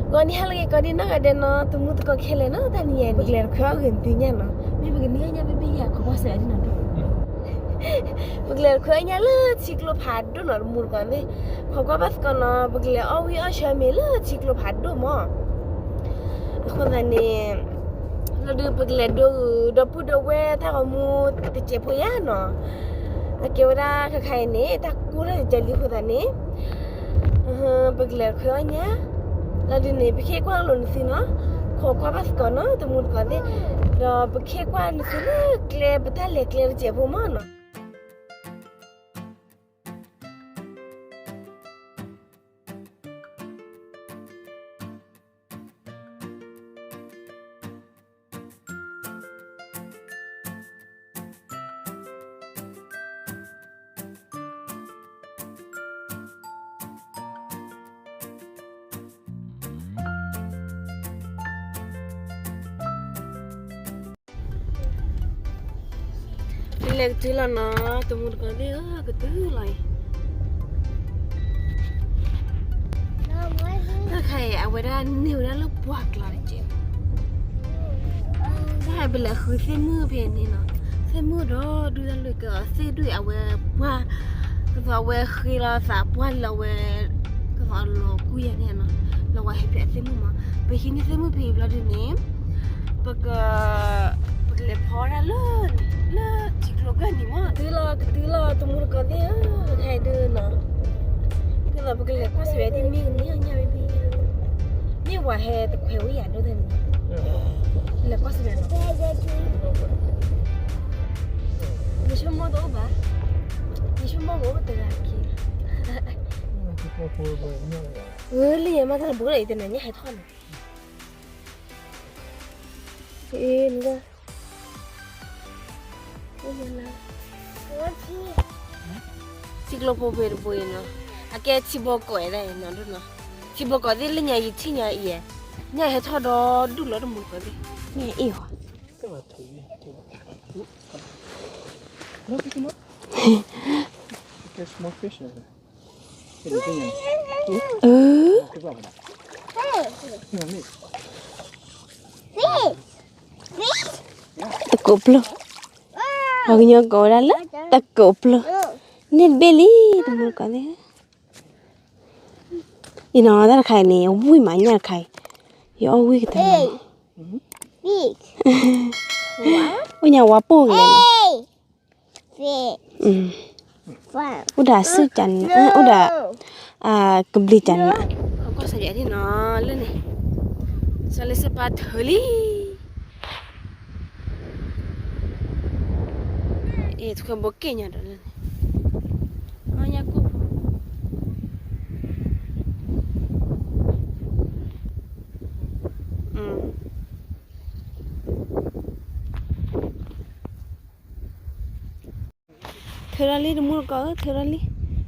ဂီၤနံၤဟါလၢအဂ့ၤ ကိးဒံနီၢ်ဂၤဒဲးနီၤ တမူတကိးခဲလၢာ်နီၤ တနံၤအံၤန့ၣ် ပကလဲၤတခွဲအီၣ်ဂ့ၤနသုညါနီၤ မ့ၢ်ပကန့ၢ်အီၣ်ညၣ်ဘ့ၣ်ဘ့ၣ်ယၤ ခိးကွၢ်စၢၤဒ်နီၤ ပကလဲၤတခွဲအီၣ်ညၣ်လၢထံကျိဖးဒိၣ်နီၤ တမူတကိးသ့ၣ် ခိးကွၢ်ဘၣ်သကိးနီၤ ပကလဲၤအီၣ်ဝံၣ်အီၣ်ဆၢမ့ၤလၢထံကျိဖးဒိၣ်မး အဃိသတးန့ၣ် လီၤဒုးပကလဲၤဒိဂုၤဒီပုၢ်ဒီဝဲၢ်တၢ်ဂီၤမူတစဲးဖိယါနီၤ အကဲဝဲဒၣ်ခဲခါအံၤန့ၣ် တၢ်ကူၣ်ထီၣ်တစဲးလံအဃိသတးန့ၣ် ပကလဲၤခွဲအီၣ်ညၣ် လီၤဒုးန့ၣ် ပကဟ့ၣ်ကွၢ်လိာ်နသုနီၤ ခိးကွၢ်ဘၣ်သကိးနီၤ တမူတကိးသ့ၣ် ဒီးပကဟ့ၣ်ကွၢ်နသုလၢကျဲ ပတၢ်လဲၤကျဲတစဲးဖိမးနီၤ လဲၤကတုၤလီၤနီၤ တမူတကိးသ့ၣ်ဧၢ ကတုၤလီၤအံၤ တၢ်ခါအံၤ အဝဲဒၣ်န့ၢ်ဝဲဒၣ်လၢပှၢ်ကျါတက့ၢ် တၢ်ခါအံၤပလဲၤဃုသ့ၣ်မုၢ်ဖဲန့ၣ်နီၤ သ့ၣ်မုၢ်ဒီးဒုၣ်တၢ်လၢကသ့ၣ်ဒုၣ်အဝဲပှၢ် ကသိးအဝဲဃ့လီၤသးပှၢ်လၢအဝဲ ကသိးအလီၤကူၣ်ယဲၢ်န့ၣ်နီၤ လီၤဝဲဟဲဖဲအသ့ၣ်မုၢ်မး ပဟံးန့ၢ်သ့ၣ်မုၢ်ဖဲအံၤဘျီဒုန့ၣ် ပက ပကလဲၤဖီဒၣ်လၢ လၢထံကျိကၢၢ်နံၤမး တုၤလီၤ ကတုၤလီၤ တမူတကိးသ့ၣ်ဧၢ ခဲအံၤဒုနီၤ ကသိးပကလဲၤကွၢ်စံးဝဲဒ်မ့ၢ်ကန့ၢ်အီၣ်ညၣ်ဘ့ၣ်ဘ့ၣ် မ့ၢ်ဝဲဟဲတခွဲဝံၣ်ယၤဒိၣ်ထဲန့ၣ် လဲၤကွၢ်စံးဝဲနီၤ ယဆိကမိၣ်တအိၣ်ဘၣ် ယဆိကမိၣ်ကအိၣ်တဂၤခံ လၢယဲမးတၢ်တဘိလၢ ယတနၤညါဟဲထီၣ်န့ၣ် အ့ န ထံကျိဖိဖဲတဘိအံၤနီၤ အကဲထံဘီကီးဒၣ်အံၤနီၤဒိၣ်နီၤ ထံဘီကီးသ့ၣ်လၢညါယထံၣ်ညါအံၤ ညၣ်ဟဲထီၣ်ဒီးဒူၣ်လီၤတမူတကိးသ့ၣ် မ့ၢ်အ့ၣ်အီၤ တကိးပျိ ပှၤကညီကိးဝဲဒၣ်လၢ တကိးပျိ န့ၢ်တဘ့ၣ်လံ တမူတကိးသ့ၣ် အံၤနီၤ တၢ်တခါအံၤန့ၣ် ဝံၣ်မးညၣ်တခါအံၤ ယအီၣ်ဝံၣ်ကတၢၢ်လီၤမး အိၣ်ညါဝါပိၢ်ကလဲၣ်နီၤ အိၣ်ဒီးစုကၢ်န့ၣ် အိၣ်ဒီး ကဘျံးကၢ်န့ၣ် လၢန့ၣ် စီၤလ့စပၤထၢလံ အ့ၣ် တခွဲဘိက့ၣ်ညါဒီးလၢန့ၣ် ညၣ်ကိၣ်ဖိ ထုးထီၣ်လံတမူတကိး ထုးထီၣ်လံ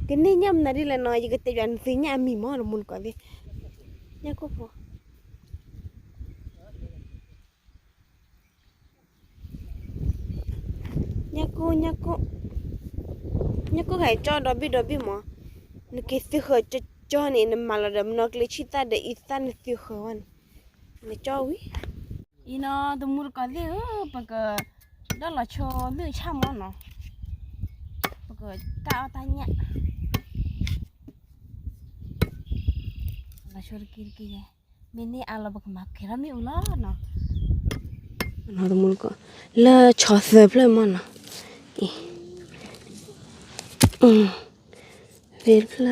ကန့ၢ်ညၣ်မနုၤဒ်လဲၣ်နီၤ ယကတဲပၠးနသုညၣ်အမံၤမး တမူတကိးသ့ၣ် ညၣ်ကိၣ်ဖိ ညၣ်ကိၣ် ညၣ်ကိၣ် ညၣ်ကိၣ်ဂၤကၠီဒီဘ့ၣ်ဒီဘ့ၣ်မး နက့ၤသုဃၢၤကၠီန့ၣ် နမၤလီၤဒီးမနီကျ့ဆံၣ်သၣ်ဒီးအံသၣ်နသုဃၢၤဝဲန့ၣ် နကၠီဝံၤ အံၤနီၤ တမူတကိးသ့ၣ်ဧၢ ပက ဒီးလီၤဆိမ့ၣ်အူဆၣ်မးနီၤ ပကကၣ်အီၣ်တၢ်ညၣ် လီၤဆိတက့ၢ်တက့ၢ်ယဲ မ့ၢ်န့ၢ်အါလီၤ ပကမၤကဲထီၣ်မ့ၣ်အူလီၤနီၤ တမူတကိး လၢဆီသၢဖျၢၣ်မးနီၤ အံၤ ဖဲတဖျၢၣ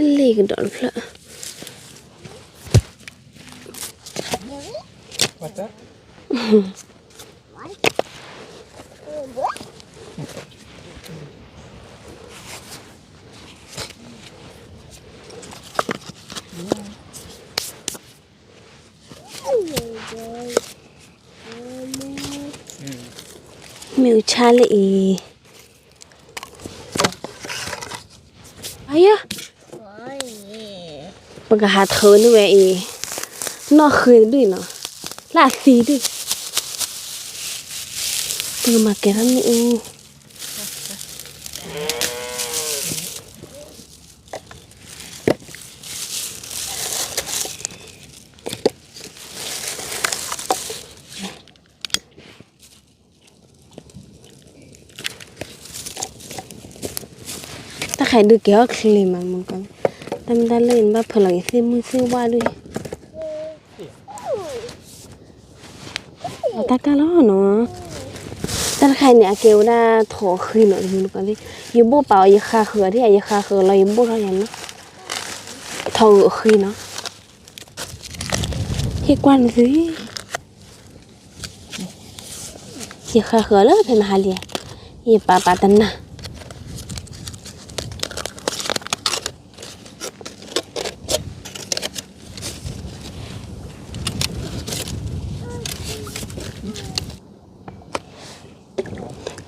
် လ့ၣ်ကဒီးတဖျၢၣ် မ့ၣ်အူဆၣ်လၢအံၤ အယၢ ပကဟးထၢနုာ်ဝဲအံၤ နီၣ်ဃ့တဒူၣ်နီၤ လၢအသံဒူၣ် ပကမၤကဲထီၣ်မ့ၣ်အူ တ တၢ်ခါအံၤဒုးကဲအီၣ်ချ့မး မုၢ်ကီၤ, တၢ်မ့ၢ်တၢ်လၢအံၤ နဘၣ်ဖၢလီၤက့ၤသ့ၣ်မုၢ်သ့ၣ်ဝါဒုး, အတၢ်ကၢ်လီၤနီၤ, တၢ်တခါအံၤန့ၣ် အကဲဝဲဒၣ်ထိးအဃံနီၤ တမုၢ်တကိးသ့ၣ်, ယဘိၣ်ပာ်အီၤ ယဃါဃုာ်အီၤဒ် ယဃါဃုာ်အီၤလီၤ ယဘိၣ်ထီၣ်ယၤနီၤ, ထိးဂုာ်အဃံနီၤ, ဟ့ၣ်ကွၢ်နသု ယဃါဃုာ်အီၤလၢဖဲမဟါလံ, ယပာ်ပာ်တနၢ်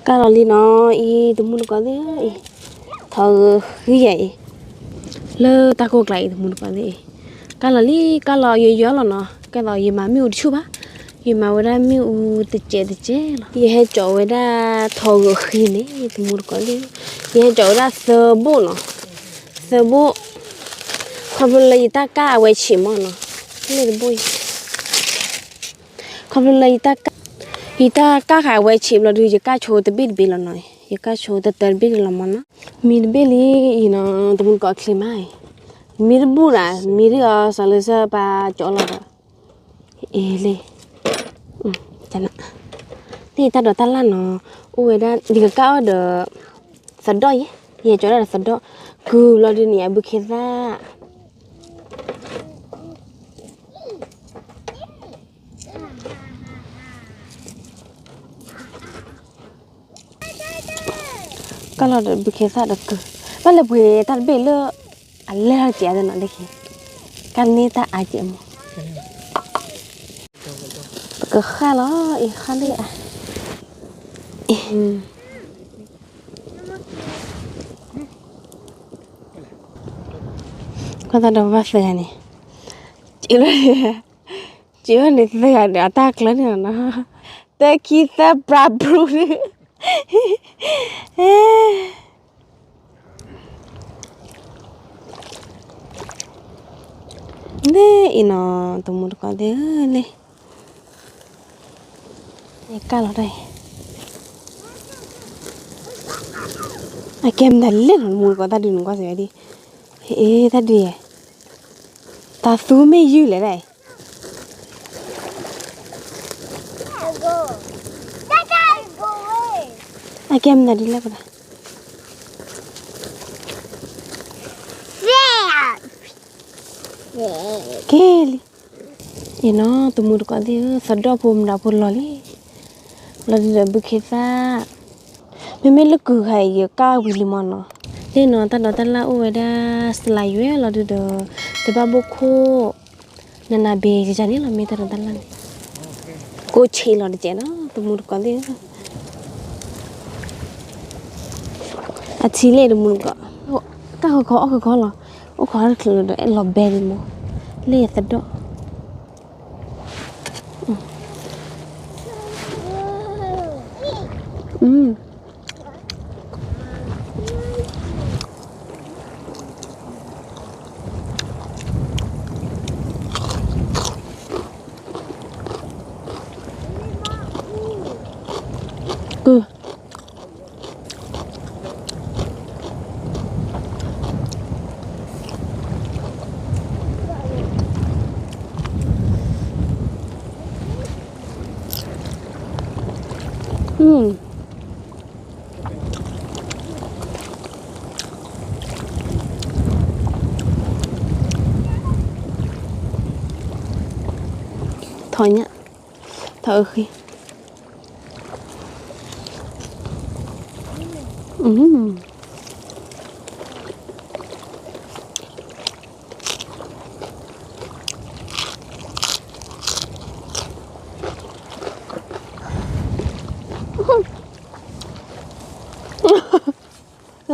ကၢ်လီၤလံနီၤအံၤ တမုၢ်တကိးသ့ၣ်အံၤ, ထိးဂုာ်ဃံယၤအံၤ, လၢတၢ်ကိၢ်ကျါအံၤ တမုၢ်တကိးသ့ၣ်အံၤ, ကၢ်လီၤလံ ကၢ်လီၤယယီလီၤနီၤ, ကဲသိးယမၤမ့ၣ်အူတဆူၣ်ဘၣ်, ယမၤဝဲဒၣ်မ့ၣ်အူတစဲးတစဲးလီၤ, ယဟဲကၠီးဝဲဒၣ်ထိးဂုာ်ဃံန့ၣ် တမုၢ်တကိးသ့ၣ်, ယဟဲကၠီးဝဲဒၣ်သၢဘိၣ်နီၤ, သၢဘိၣ်, ခီဖျိလၢယတၢ်ကၢ်အဝဲဆံးမးနီၤ, မ့ၢ်တဘိၣ်အံၤ ခီဖျိလၢယတၢ်ကၢ်, ယတၢ်ကၢ်ဃာ်အဝဲဆံးဘျီဒုး ယကၢ်ဆိတဘ့ၣ်တဘ့ၣ်လီၤနီၤ, ယကၢ်ဆိတတၢတဘ့ၣ်ဒံးလီၤမးနီၤ, မံတဘ့ၣ်လံအံၤနီၤ တမုၢ်တကိးချ့မးအံၤ, မံတဘူၣ်ဒၣ် မံဒ်အီၤစီၤလၢစၢပာ်ကၠီလီၤဒီး, အ့လ့, လၢယတၢ်ဒိးတၢ်လၢ်နီၤ, အိၣ်ဝဲဒၣ် ယကကၢ်အီၣ်ဒီး သဒီၣ်ယဲ, ယဟဲကၠီဒၣ်ဒီးသဒီၣ်, ကုၢ်ဘျီဒုးန့ၣ် အဘုခ့သၣ် ကၢ်လီၤဒီးဘုခ့သၣ်ဒီးကုၢ်, ဘၣ်လဲၤပှ့ၤတၢ်တဘ့ၣ်လၢ အလဲၢ်ထီၣ်ကဲးသ့နီၤဒ်ခံ, ကၢ်န့ၢ်တၢ်အါကဲးမး, ပကဃၣ်လီၤအံၤ ဃၣ်လံအါ, ကွၢ်သးဒီးဘၣ်သၢဂၤန့ၣ်, စ့ဝဲန့ၣ်သၢဂၤဒီးအတၢ်ကျၢၤန့ၣ်လီၤနီၤ, သၢခံသၢပြးပြူန့ၣ်, လၢအံၤနီၤ တမုၢ်တကိးသ့ၣ်ဧၢလၢ ယကၢ်လီၤတၢ်အံၤ, အကဲမနုၤလဲၣ်နီၤ တမုၢ်တကိး တၢ်ဒုးနကွၢ်စ့ၢ်ကီးဒ်, အ့ တၢ်ဒုးယဲ, တၢ်သူမ့ၢ်ယုၢ်လဲၣ်ဒၣ်အံၤ အကဲမနုၤဒ်လဲၣ်ပဒၣ်, ကဲလံ, အံၤနီၤ တမုၢ်တကိးသ့ၣ်ဧၢ သဒီၣ်ဖိမတၤဖိလီၤလံ, လီၤဒုးဒီးဘုခ့သၣ်, မ့မ့ၢ်လၢကုၢ်ခါအံၤ ယကၢ်ဝံၤလံမးနီၤ, လၢနီၤ တၢ်ဒိးတၢ်လၢ်အိၣ်ဝဲဒၣ် စလၤယွဲလီၤဒုးဒီး တဘၣ်ဘိခိၣ် နနၤဘ့ၣ်ယၤန့ၣ်လီၤ မ့ၢ်တၢ်ဒိးတၢ်လၢ်န့ၣ်, ကိးဆံးလီၤတကဲးနီၤ တမုၢ်တကိးသ့ၣ်ဧၢ, အထံလ့ၣ်တမုၢ်တကိး, ကၢ်ဃီခီအီၣ်ဃီခီလီၤ, အိၣ်ခိးတချုးဒီးအဲၣ်လီၤဘဲလံမး, လၢယသဒီၣ် ထီၣ်ညၣ်, ထီၣ်အုၣ်ဃ့,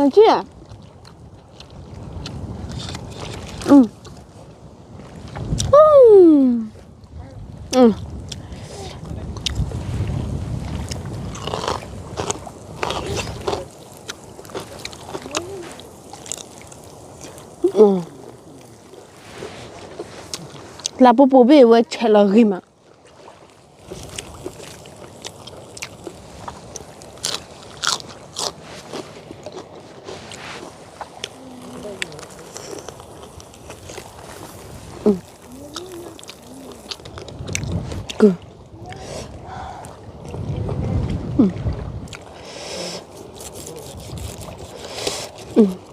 နက့ၢ်ဧါ, လၢပူၤပူၤဘ့ၣ်ဝဲဆဲးလီၤဂ့ၤမး. ဟဲ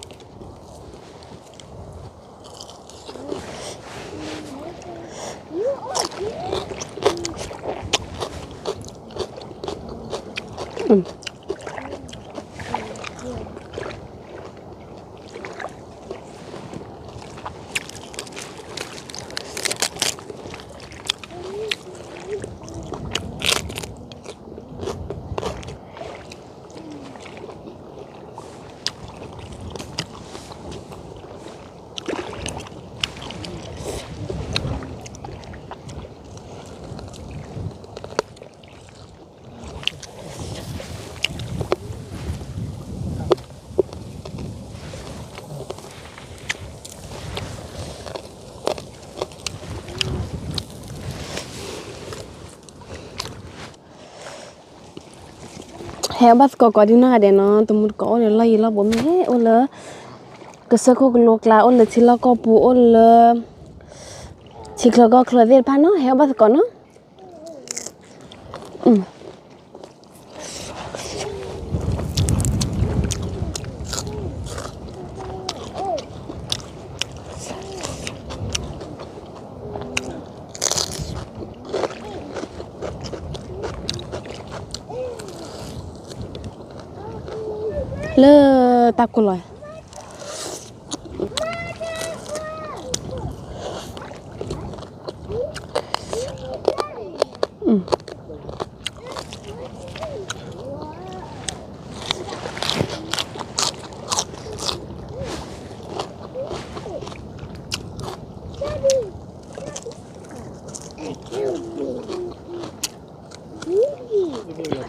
အီၣ်ဘၣ်သကိးကိးဒ်နီၢ်ဂၤဒဲးနီၤ, တမူတကိးအိၣ်လၢလီၢ်ယံၤလီၢ်ဘူး မ့ၢ်ဟဲအိၣ်လၢ ကစၢၢ်ခိၣ်ကလိကျါ, အိၣ်လၢထံလီၢ်ကီၢ်ပူၤ, အိၣ်လၢ ထံချၢကီၢ်ချၢသ့ၣ်တဖၣ်နီၤ, ဟဲအီၣ်ဘၣ်သကိးနီၤ. လၢတၢ်ကိၢ်လီၤ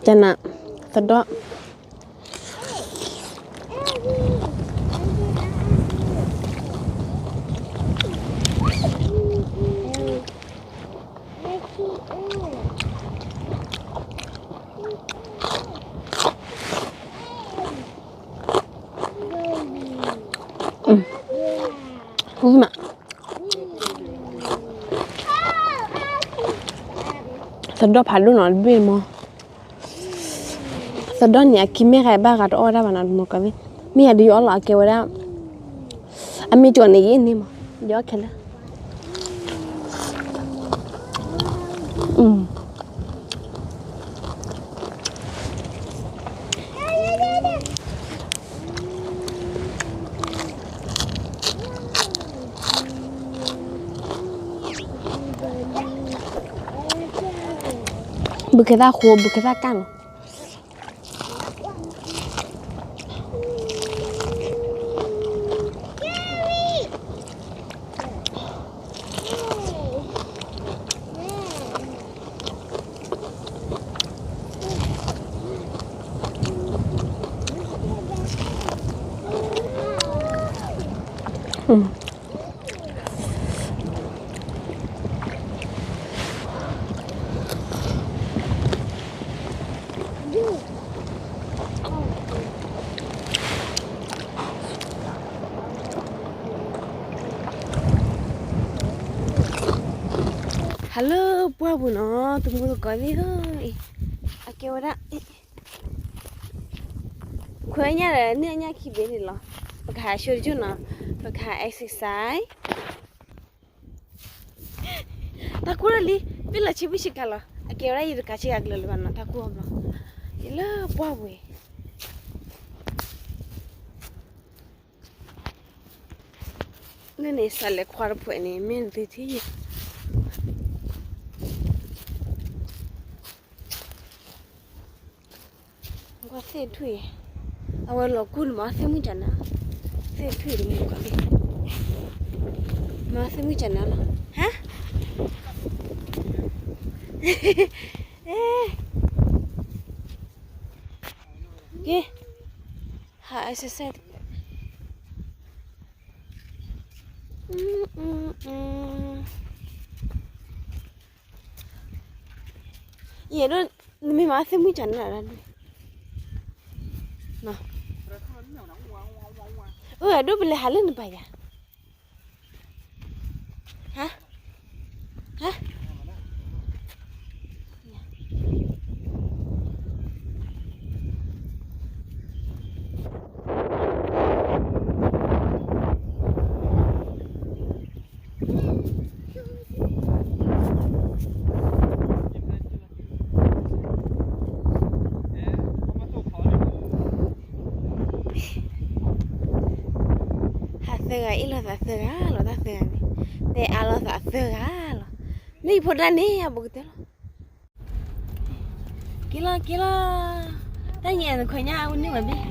ကနၣ် သဒီၣ် သဒီၣ်ဖးဒိၣ်နီၤတဘ့ၣ်မီၤ, သဒီၣ်န့ၣ် အခံမ့ၢ်ဂၤဘၣ်ဂၤတအီၣ်ဝဲဒၣ်ဘၣ်နီၤ တမူတကိးသ့ၣ်, မ့ၢ်ယၤဒုးယအီၣ်လီၤ အကဲဝဲဒၣ်, အမ့ၢ်ကၠီၤန့ၣ်ယအ့ၣ်န့ၢ်မီၤ, ယအီၣ်ခဲလၢာ် ဘုကဲသၣ်ဃိ ဘုကဲသၣ်ကၢ်နီၤ. ဟးလၢပှၢ်ပူၤနီၤ တမူတကိးသ့ၣ်ဧၢ, အကဲဝဲဒၣ် ခွဲညၣ်ဒီးန့ၢ်ညၣ်ခံဘ့ၣ်န့ၣ်လီၤ, ပကဟးဆှၢတကၠိၢ်နီၤ, ပကဟး exercise တၢ်ကူၣ်ထီၣ်လံ, ပ့ၢ်လီၤဆ့မုၢ်ဆ့ကၤလီၤ, အကဲဝဲဒၣ်ယတကးဆ့ကၤကလၢၤလၢၤဘၣ်နီၤ, တၢ်ကူၣ်အီၤဘျီ, ယလၢပှၢ်ပူၤအံၤ, န့ၣ်န့ၣ် စးလဲၤခွါတဖှဲးန့ၣ် မ့ၢ်နသုထံၣ်ယၤ ကွၢ်သ့ၣ်ထွံၣ်, အဝဲလီၤကူၣ်န့ၣ် မၤသ့ၣ်မုၣ်ကနၣ်, သ့ၣ်ထွံၣ်တမူတကိးသ့ၣ်, မၤသ့ၣ်မုၣ်ကနၣ်လီၤ, ဟါ, က့, ဟး exercise ယဲဒိၣ် နမ့ၢ်မၤသ့ၣ်မုၣ်ကနၣ်ဒၣ်, အၢ အဒိၣ်ပလဲၤဟးလၢနပၤယၤ, ဟါ, ဟါ. သၢဂၤအ့ၣ်လိာ်သးသၢဂၤလီၤ, တၢ်သၢဂၤန့ၣ်, တဲအါလိာ်သးသၢဂၤလီၤ. မ့ၢ်ယဖိဒၣ်န့ၣ် အဘူးကတၢၢ်လီၤ. က့ၤလီၤ က့ၤလီၤ, တၢ်ညါတခွဲညါအဝဲန့ၢ်ဝဲဘ့ၣ်,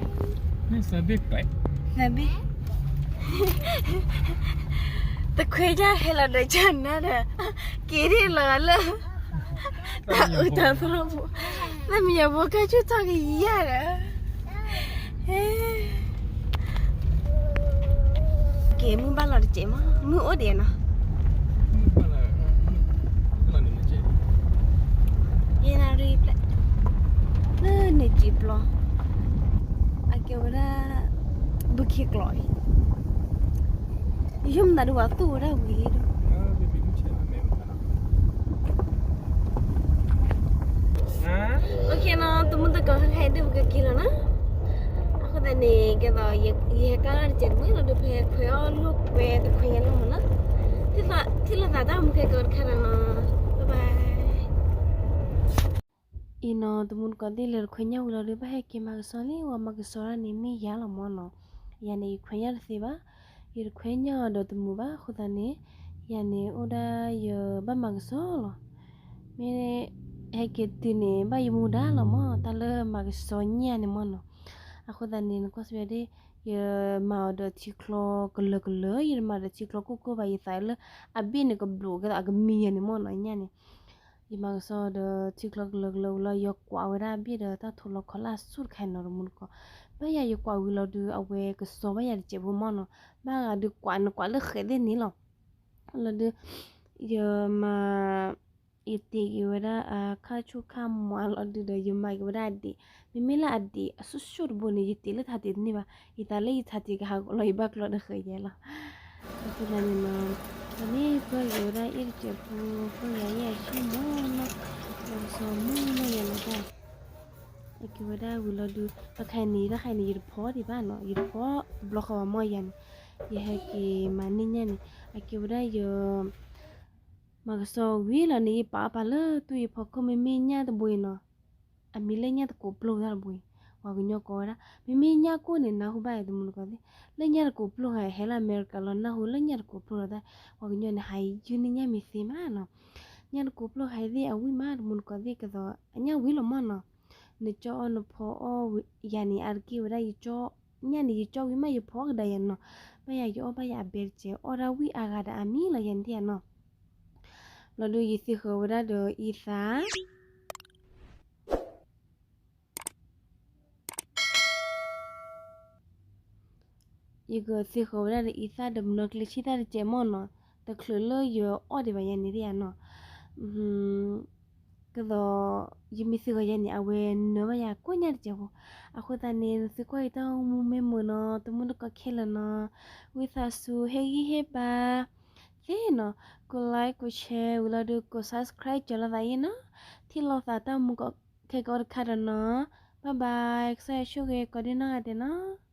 သးဘ့ၣ်, သးဘ့ၣ်, တခွဲညါဟဲလီၤဒီးကနါဒီး, က့ၤဒ်လီၤလၢ တၢ်အုးတၢ်သရိာ်ဖိ, တၢ်မံၤယၤဖိကါဆူၣ်ထီၣ်ကယၤဒီး, က့ၤမုၢ်ဘၣ်လီၤတစဲးမး, မုၢ်အိၣ်ဒံးနီၤ, ယဲနၣ်ရံၣ်ဖျဲၣ်, လၢန့ၣ်စံာ်ပျီ, အကဲဝဲဒၣ် ဘုခ့ကျိးအံၤ, ယဆိကမိၣ်သးဒုးဝဲသူၣ်ဝဲဒၣ်ဝံၤလံဒီး OKနီၤ, တမူတကိးခဲခါအံၤဒုးပကက့ၤလီၤနီၤ. အဃိသတးန့ၣ် ကဲသိး ယဟဲကါလီၤတစဲးတမံၤလီၤဒုး ပဟဲခွဲးအီၣ်လိာ်ကွဲတခွဲညါလီၤမးနီၤ. ထံၣ်လိာ်သးတၢ်မူခဲကိးတခါနီၤနီၤ, bye bye. အံၤနီၤ တမူတကိးသ့ၣ် လဲၤတခွဲညါဝံၤလီၤဒုး ဘၣ်ဟဲက့ၤမၤကဆှီလံ, ဝဲမၤကဆှီတၢ်န့ၣ်မ့ၢ်ယၤလီၤမးနီၤ. ယၤန့ၣ် ယခွဲညါတသ့ဘၣ်, ယတခွဲညါအီၤဒီးတမူဘၣ်, အဃိသတးန့ၣ် ယၤန့ၣ် အိၣ်ဒၣ်ယဘၣ်မၤကဆှီလီၤ. မ့ၢ်ဟဲက့ၤတုၤန့ၣ် ဘၣ်ယမူဒါလီၤမး တၢ်လၢမၤကဆှီညၣ်န့ၣ်မးနီၤ. အဃိသတးန့ၣ် နကွၢ်စံးဝဲဒၣ်, ယမၤအီၤဒီးထံချီကလၢာ်ကလၢာ်, ယတမၤဒီးထံချီကိၢ်ကိၢ်ဘၣ်, ယသးလၢအဘ့ၣ်န့ၣ်ကဘျိးကဲသိးအကမံၤယၤန့ၣ်မးနီၤ ညၣ်န့ၣ်. ယမၤကဆှီဒီးထံချီကလၢာ်ကလၢာ်ဝံၤလီၤ ယကွၢ်ဝဲဒၣ်အဘ့ၣ်ဒီးတၢ်ထိးလီခီလၢအဆူၣ်တခါနီၤ တမူတကိး. ဘၣ်ယၤယကွၢ်ဝံၤလီၤဒုး အဝဲကဆှီဘၣ်ယၤတစဲးဖိမးနီၤ. ဘၣ်ဂၤဒုးကွၢ်နကွၢ်လၢဃဲးသ့ၣ်န့ၣ်လီၤ. လီၤဒုး ယမၤ ယတ့က့ၤဝဲဒၣ်အခါဆူၣ်ခါမးလီၤဒုးဒီး ယမၤက့ၤဝဲဒၣ်အဒံး, မ့မ့ၢ်လၢအဒံးအဆူၣ်ဆူၣ်တဘိန့ၣ် ယတ့လၢထးတံးတန့ၢ်ဘၣ်, ယသးလၢယထးတံးကဟးဂီၤလီၤ ယဘၣ်ကျီဒီးဃဲးယဲလီၤ. အဃိသတးန့ၣ်နီၤ, တၢ်န့ၣ်ပၢၢ်က့ၤဝဲဒၣ်အ့ၣ်တစဲးဖိ, ပၢၢ်ယၤအ့ၣ်အဆူၣ်မးနီၤ, မၤကဆှီမုၢ်မးယၤန့ၣ်တၢ် အကဲဝဲဒၣ်ဝံၤလီၤဒုး တၢ်ခါအံၤန့ၣ် တၢ်ခါအံၤန့ၣ် ယတဖီဒံးဘၣ်နီၤ, ယတဖီတဘျီဃီဘၣ်မးယၤန့ၣ်, ယဟဲက့ၤမၤန့ၢ်ညၣ်န့ၣ် အကဲဝဲဒၣ်ယ မၤကဆှီဝံၤလီၤန့ၣ် ယပာ်အီၤပာ်လၢတူၢ်ယဖီခိၣ် မ့မ့ၢ်ညၣ်တဘိအံၤနီၤ, အမံၤလၢညၣ်တကိးပျိၢ်တၢ်တဘိအံၤ, ပှၤကညီကိးဝဲဒၣ်, မ့မ့ၢ်ညၣ်ကိၢ်န့ၣ် နၢ်ဟူဘၣ်အံၤ တမူတကိးသ့ၣ်, လၢညၣ်တကိးပျိၢ်ဂၤဟဲလၢအမဲရကၤလီၤ နၢ်ဟူလၢညၣ်တကိးပျိၢ်လီၤတၢ်, ပှၤကညီန့ၣ် ဟးယုၢ်န့ၢ်ညၣ်မံၤသ့မးနီၤ, ညၣ်တကိးပျိၢ်ဂၤသ့ၣ်အဝံၣ်မး တမူတကိးသ့ၣ် ကသိးအညၣ်ဝံၤလီၤမးနီၤ, နကၠီအီၣ်နဖီအီၣ်ယၤန့ၣ် အါတက့ၢ်ဝဲဒၣ်ယကၠီ, ညၣ်န့ၣ် ယကၠီဝံၤမး ယဖီကဒါယၤနီၤ, ဘၣ်ယၤယအီၣ်ဘၣ်ယၤအဘဲတစဲး အီၣ်ဒၣ်ဝံၣ်အါဂၤဒီးအါမံၤလီၤယၤန့ၣ်နီၤ. လီၤဒုးယသ့ဃီၤဝဲဒၣ်ဒီးအံသၣ် ယကသ့ဃီၤဝဲဒၣ်ဒီးအံသၣ်ဒီးမနီၤကျ့ဆံၣ်တၢ်တစဲးမးနီၤ, တချုးလၢယအီၣ်ဒံးဘၣ်ယၤန့ၣ်ဒ်ယၤနီၤ, ကသိး ယမ့ၢ်သ့ဃီၤယၤန့ၣ် အဝဲနၢဘၣ်ယၤကိးညၣ်တစဲးဖိ, အဃိသတးန့ၣ် နသုကွၢ်ယတၢ်အိၣ်မူမ့ၢ်မုာ်နီၤ တမူတကိးခဲလၢာ်နီၤ, ဝံသးစူၤဟ့ၣ်ဂံၢ်ဟ့ၣ်ဘါ သ့နီၤ, ကိး like ကိး share ဝံၤလီၤဒုးကိး subscribe ကၠီၤလိာ်သးအံၤနီၤ, ထံၣ်လိာ်သးတၢ်မူကီးခဲကိးတခါဒီးနီၤ, bye bye ကစၢ်ယွၤဆိၣ်ဂ့ၤကိးဒံနီၢ်ဂၤဒဲးနီၤ.